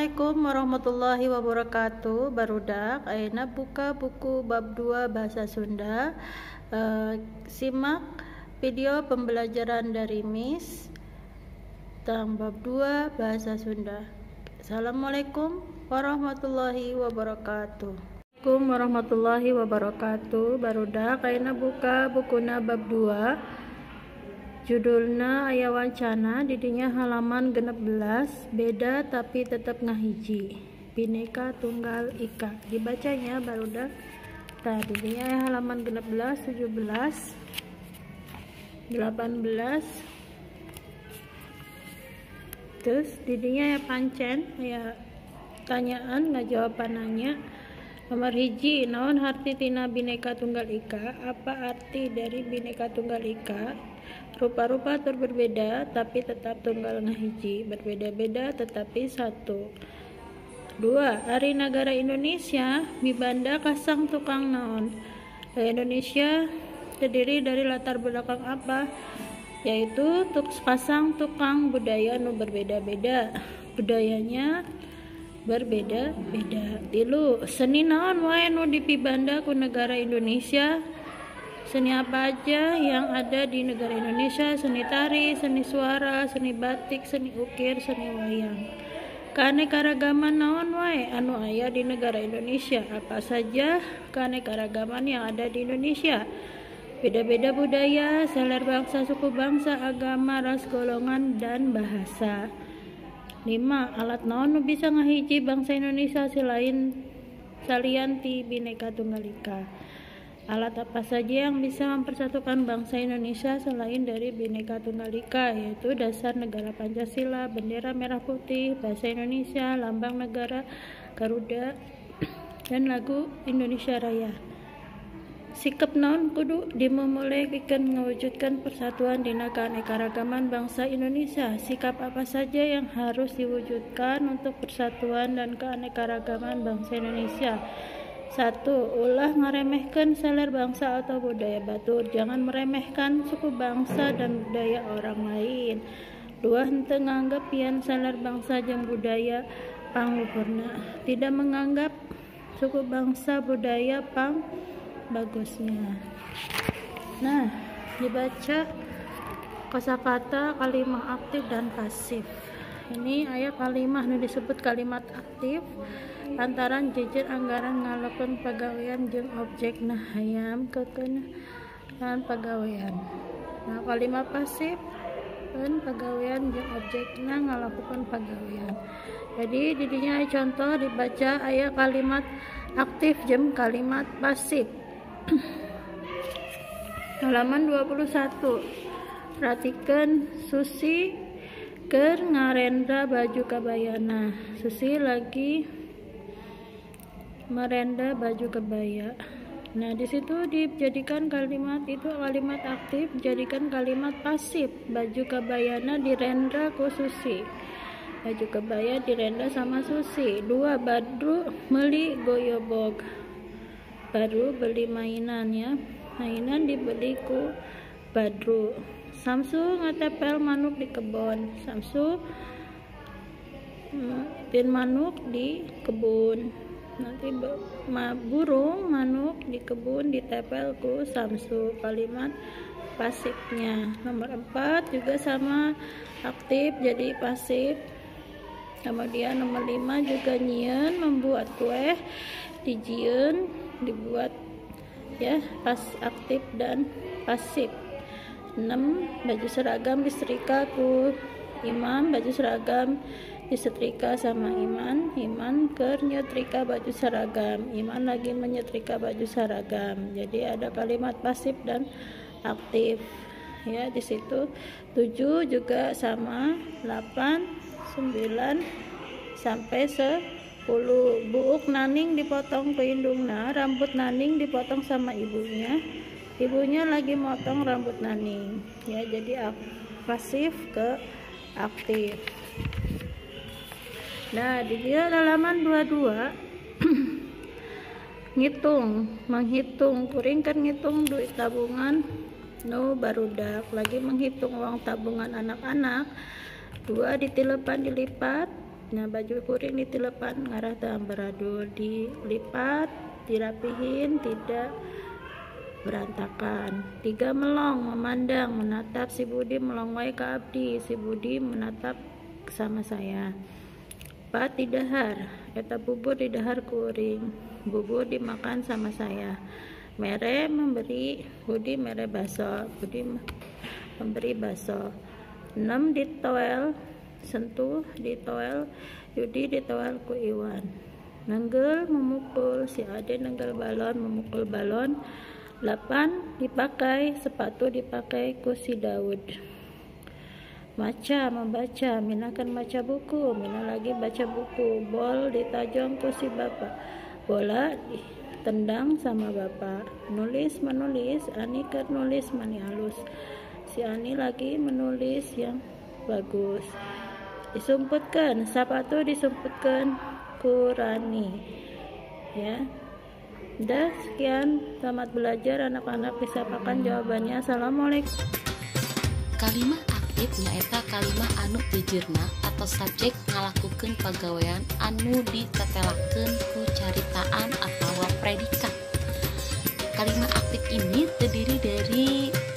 Assalamualaikum warahmatullahi wabarakatuh. Barudak, ayeuna buka buku bab 2 bahasa Sunda. Simak video pembelajaran dari Miss tentang bab 2 bahasa Sunda. Assalamualaikum warahmatullahi wabarakatuh. Assalamualaikum warahmatullahi wabarakatuh. Barudak, ayeuna buka bukuna bab 2. Judulna aya wacana didinya halaman 16, beda tapi tetap ngahiji, Bhinneka Tunggal Ika. Dibacanya barudak. Tah didinya aya halaman 16, 17, 18. Terus didinya aya pancen, aya tanyaan ngajawabananya. Nomor 1, naon harti tina Bhinneka Tunggal Ika? Apa arti dari Bhinneka Tunggal Ika? Rupa-rupa berbeda tapi tetap tunggal ngahiji, berbeda-beda tetapi satu. 2. Ari nagara Indonesia mibanda kasang tukang naon? Indonesia terdiri dari latar belakang apa? Yaitu pasang tukang budaya nu berbeda-beda. Budayanya berbeda-beda. 3. Seni naon wae nu dipibanda ku negara Indonesia? Seni apa aja yang ada di negara Indonesia? Seni tari, seni suara, seni batik, seni ukir, seni wayang. Keanekaragaman naon wae anu aya di negara Indonesia? Apa saja keanekaragaman yang ada di Indonesia? Beda-beda budaya, seler bangsa, suku bangsa, agama, ras, golongan, dan bahasa. 5. Alat naon nu bisa ngahiji bangsa Indonesia selain salian ti Bhinneka Tunggal Ika? Alat apa saja yang bisa mempersatukan bangsa Indonesia selain dari Bhinneka Tunggal Ika, yaitu dasar negara Pancasila, bendera merah putih, bahasa Indonesia, lambang negara Garuda, dan lagu Indonesia Raya. Sikap naon kudu dimumule pikeun mewujudkan persatuan dina keanekaragaman bangsa Indonesia? Sikap apa saja yang harus diwujudkan untuk persatuan dan keanekaragaman bangsa Indonesia? 1. Ulah ngaremehkeun seler bangsa atau budaya batur. Jangan meremehkan suku bangsa dan budaya orang lain. 2. Henteu nganggep yen seler bangsa jeung budaya pangluhurna. Tidak menganggap suku bangsa budaya pang bagusnya. Nah, dibaca kosakata kalimat aktif dan pasif. Ini aya kalimah nu disebut kalimat aktif lantaran jejer anggaran ngalakukeun pagawean jeung objekna hayam kekeunaan pagawean. Nah, kalimat pasif keun pagawean jeung objekna ngalakukeun pagawean. Jadi didinya contoh dibaca aya kalimat aktif jeung kalimat pasif. Halaman 21. Perhatikan Susi keur ngarenda baju kabayana. Susi lagi merenda baju kebaya. Nah, di situ dijadikan kalimat itu kalimat aktif, jadikan kalimat pasif. Baju kabayana direnda ku Susi. Baju kebaya direnda sama Susi. 2. Badru meuli goyobog. Badru beli mainan ya. Mainan dibeli ku Badru. Samsu ngatepel manuk di kebon. Samsu pin manuk di kebun. Nanti burung manuk di kebun ditempel ku Samsu. Kalimat pasifnya. Nomor 4 juga sama aktif jadi pasif. Kemudian nomor 5 juga nyieun membuat kue, dijieun dibuat ya, pas aktif dan pasif. 6. Baju seragam disetrika ku Imam, baju seragam disetrika sama Iman. Iman keur nyetrika baju seragam, Iman lagi menyetrika baju seragam. Jadi ada kalimat pasif dan aktif ya di situ. 7 juga sama, 8, 9 sampai 10. Buuk Naning dipotong ke indungna, rambut Naning dipotong sama ibunya. Ibunya lagi motong rambut Naning ya, jadi pasif ke aktif. Nah, di dia halaman 22 ngitung, menghitung, kuring kan ngitung duit tabungan nu barudak, lagi menghitung uang tabungan anak-anak. 2 ditilepan dilipat, Nah, baju kuring ditilepan ngarah teu amburadul, dilipat, dirapihin, tidak berantakan. 3 melong, memandang, menatap. Si Budi melong wae ka abdi, si Budi menatap sama saya. 4 didahar, eta bubur didahar kuring, bubur dimakan sama saya. Mere memberi, Budi mere baso, Budi memberi baso. 6 ditoel, sentuh ditoel, Yudi ditoel ku Iwan. Nenggel memukul, si Ade nenggel balon, memukul balon. 8 dipakai, sepatu dipakai ku si Daud. Maca, membaca, Mina kan baca buku, Mina lagi baca buku. Bol ditajong ku si bapak, bola ditendang sama bapak. Nulis, menulis, Ani kan nulis mani halus, si Ani lagi menulis yang bagus. Disumputkan, sepatu disumputkan ku Rani. Ya, udah sekian, selamat belajar anak-anak, disapakan jawabannya. Assalamualaikum. Kalimah aktif nyaeta kalimah anu jejerna atau subjek ngalakukeun pagawean anu ditetelakeun ku caritaan atawa predikat. Kalimah aktif ini terdiri dari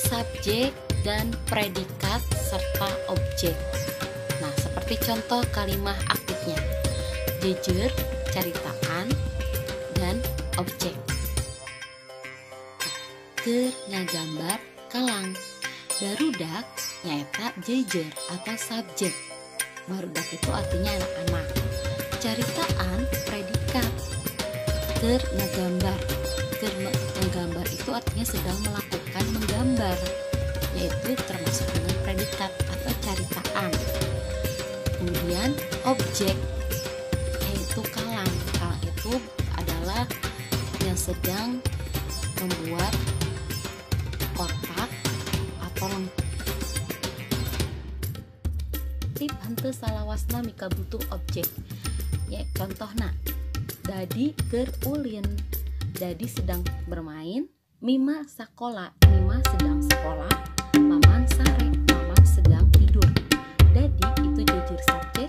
subjek dan predikat serta objek. Nah, seperti contoh kalimah aktifnya, jejer, caritaan, dan objek. Keur ngagambar kalang. Barudak nyaeta jejer atau subjek. Barudak itu artinya anak-anak. Caritaan predikat. Keur ngagambar. Keur menggambar itu artinya sedang melakukan menggambar, yaitu termasuk dengan predikat atau caritaan. Kemudian objek yaitu kalang. Kalang itu adalah yang sedang membuat kotak atau tip henteu salawasna mika butuh objek. Ya, contohna Dadi keur ulin, Dadi sedang bermain, Mima sakola, Mima sedang sekolah, Maman sare, Maman sedang tidur. Dadi itu jejer subjek,